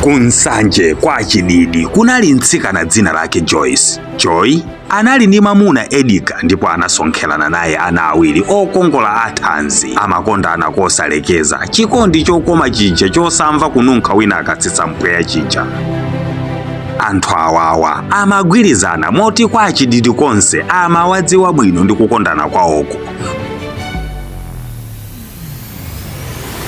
Ku Nsanje kwa Chididi kunali mtsikana dzina lake Joyce. Joy anali ndi mamuna Edgar ndipo anasonkherana naye ana awiri okongola athanzi. Amakondana kosalekeza, chikondi chokoma chija chosamva kununkha wina akatsitsa mpweya chija. Anthu awawa amagwirizana moti kwa Chididi konse amawadziwa bwino ndi kukondana kwawoko.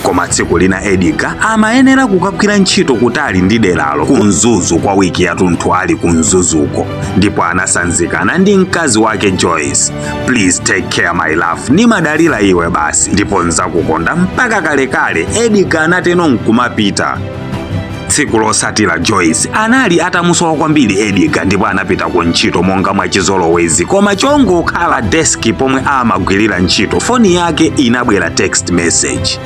Koma tsiku lina Edgar amayenera kukagwira ntchito kutali ndi deralo ku Mzuzu kwa wiki yathunthu ali ku Mzuzuko, ndipo anasanzikana ndi mkazi wake Joyce. Please take care, my love, nimadalira iwe basi ndipo nzakukonda mpaka kalekale, Edgar anatero nkumapita. Tsiku losatira Joyce anali atamusowa kwambiri Edgar ndipo anapita ku ntchito monga mwachizolowezi, koma chongokhala deski pomwe amagwirira ntchito, foni yake inabwera text message.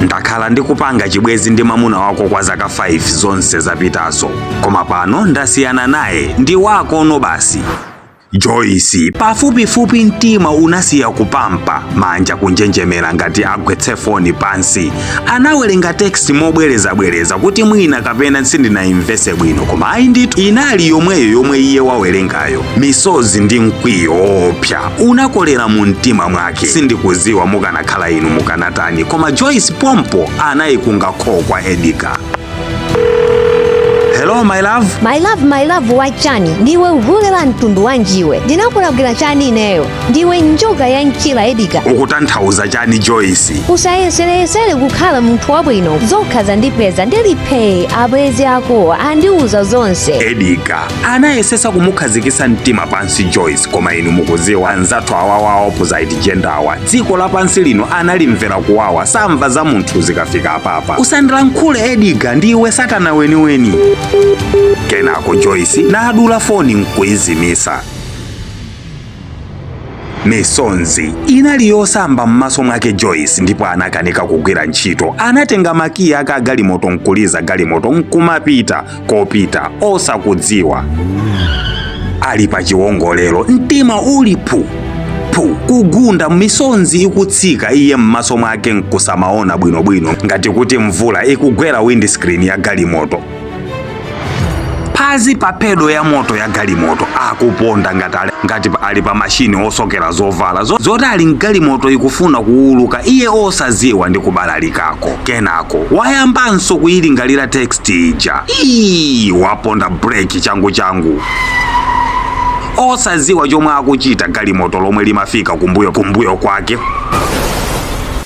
Ndakhala ndikupanga chibwezi ndi mamuna wako kwa zaka 5 zonse zapitazo, koma pano ndasiyana naye, ndi wakono basi. Joyce pafupifupi mtima unasiya kupampa, manja kunjenjemera ngati agwetse foni pansi. Anawerenga text mobwerezabwereza kuti mwina kapena sindinayimvese bwino, koma ayi ndithu, inali yomweyo yomwe iye wawerengayo. Misozi ndi mkwiyo woopsa unakolera mu mtima mwake. Sindikuziwa mukanakhala inu mukanatani, koma Joyce pompo anayikunga call kwa Edgar. Hello, my love. My love, my love wachani? Ndiwe uhule la mtundu wanjiwe? Ndinakulakwira chani ineyo? Ndiwe njoka ya mchira, Edgar. Ukutanthauza chani, Joyce? Usayesereyesere kukhala munthu wabwino. Zokha zandipeza ndili phee, abwenzi ako andiuza zonse. Edgar anayesesa kumukhazikitsa mtima pansi Joyce, koma inu mukuziwa anzathu awawa opposite gender awa, dziko lapansi lino analimvera kuwawa, samva za munthu zikafika apapa. Usandilankhule Edgar, ndiwe satana weniweni. Kenako Joyce nadula foni nkuizimisa. Misonzi inali yosamba m'maso mwake Joyce ndipo anakanika kugwira ntchito. Anatenga makiyi ake a galimoto nkuliza galimoto nkumapita kopita osakudziwa. Ali pa chiwongolero, mtima uli phu phu kugunda, misonzi ikutsika, iye m'maso mwake nkusamaona bwinobwino ngati kuti mvula ikugwera windscreen ya galimoto. Phazi pa pedal ya moto ya galimoto, akuponda ngati ali pa mashini osokera zovala zoti ali mgalimoto ikufuna kuwuluka iye osaziwa ndi kubalalikako. Kenako wayambanso kuyilingalira text ija. Ii, waponda breki changu changu osaziwa chomwe akuchita. Galimoto lomwe limafika kumbuyo kwake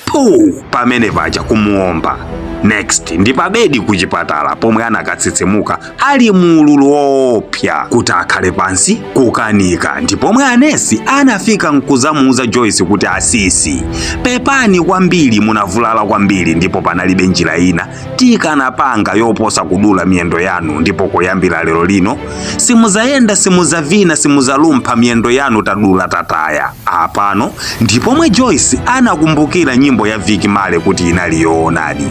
phu, pamene paja kumuomba. Next ndi pabedi kuchipatala pomwe anakatsitsimuka ali muululu woopsa, kuti akhale pansi kukanika. Ndipomwe anesi anafika nkuzamuuza Joyce kuti, "Asisi, pepani kwambiri, munavulala kwambiri ndipo panalibe njira ina tikanapanga yoposa kudula miyendo yanu, ndipo kuyambira lero lino simuzayenda, simuzavina, simuzalumpha, miyendo yanu tadula tataya." Apano ndipomwe Joyce anakumbukira nyimbo ya Vicky Marley kuti inali yoonadi.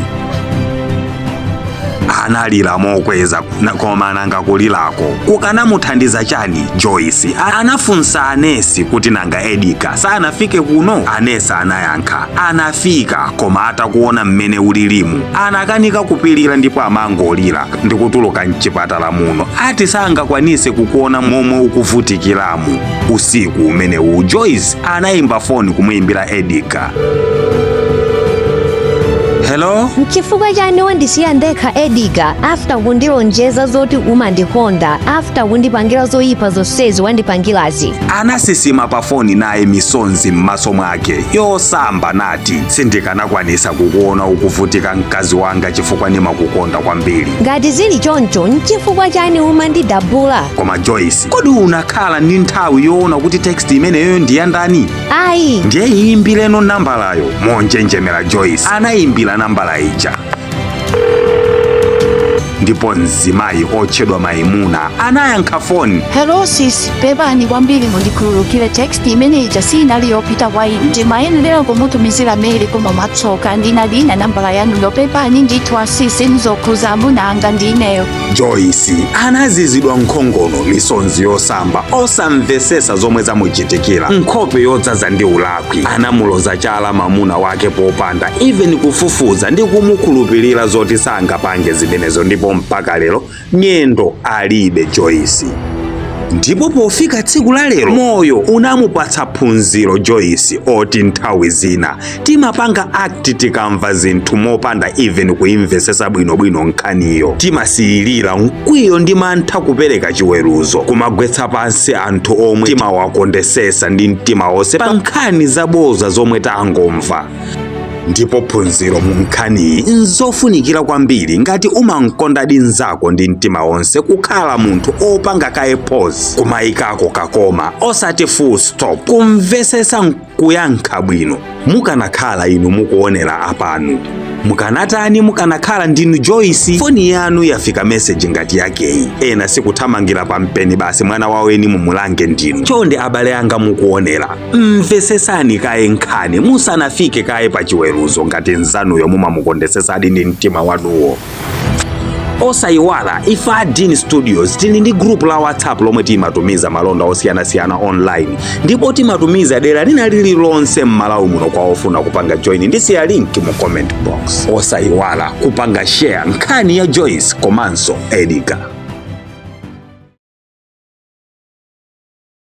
Analira mokweza, koma nanga kulirako kukanamuthandiza chani? Joyce anafunsa anesi kuti, "Nanga Edgar sanafike kuno?" Anesi anayankha, "Anafika, koma atakuona mmene ulilimu anakanika kupilira ndipo amangolira ndikutuluka mchipatala muno. Ati sangakwanise kukuona momwe ukuvutikiramu." Usiku umenewu Joyce anayimba foni kumuyimbira Edgar. Hello. Nchifukwa chani wandisiya ndekha, Edgar, after kundilonjeza zoti umandikonda, after kundipangira zoyipa zonsezi wandipangirazi? Anasisima pa foni naye misonzi m'maso mwake yosamba nati, "Sindikanakwanisa kukuona ukuvutika, mkazi wanga, chifukwa nimakukonda kwambiri." Ngati zili choncho, nchifukwa chani umandidabula? Koma Joyce, kodi unakhala ndi nthawi yoona kuti text imeneyo ndi ya ndani? Ayi. Ndiye iyimbireno nambalayo. Monjenjemera Joyce anayimbira nambala ija ndipo mzimayi otchedwa Maimuna anayankha foni. Hello sis, pepani kwambiri, mundikhululukire, text imene ija sinali yopita kwa inu. Ndimayenera kumutumizira Mary, koma mwatsoka ndinalina nambala yanuyo. Pepani ndithu asisi, nzokhuza amuna anga ndineyo. Joyce anazizidwa nkhongono, misonzi yosamba, osamvesesa zomwe zamuchitikira, nkhope yodzaza ndi ulakwi. Anamuloza chala mamuna wake popanda even kufufuza ndi kumukhulupirira zoti sangapange zimenezo ndipo Ndipo mpaka lero miyendo alibe Joyce. Ndipo pofika tsiku la lero, moyo unamupatsa phunziro Joyce oti nthawi zina timapanga act tikamva zinthu mopanda even kuimvesesa bwinobwino nkhaniyo. Timasiyilira mkwiyo ndi mantha kupereka chiweruzo, kumagwetsa pansi anthu omwe timawakondesesa ndi mtima wonse pa nkhani zaboza zomwe tangomva. Ndipo phunziro mu nkhaniyi nzofunikira kwambiri ngati umamkondadi mnzako ndi mtima wonse, kukhala munthu opanga kaye pause, kumayikako ka comma osati full stop, kumvesesa nkuyankha bwino. Mukanakhala inu mukuonera apanu, mukanatani? Mukanakhala ndinu Joyce, foni yanu yafika message ngati yakeyi, ena sikuthamangira pampeni basi, mwana waweni mumulange ndinu. Chonde abale anga mukuonera, mvesesani kaye nkhani musanafike kaye pa chiweruzo ngati nzanuyo mumamukondesesadi ndi mtima wanuwo. Osayiwala, ife a Dean Studios tili ndi group la WhatsApp lomwe timatumiza malonda osiyanasiyana online, ndipo timatumiza dera lina lililonse m'Malawi muno. Kwa ofuna kupanga join, ndisiya link mu comment box. Osayiwala kupanga share nkhani ya Joyce komanso Edgar.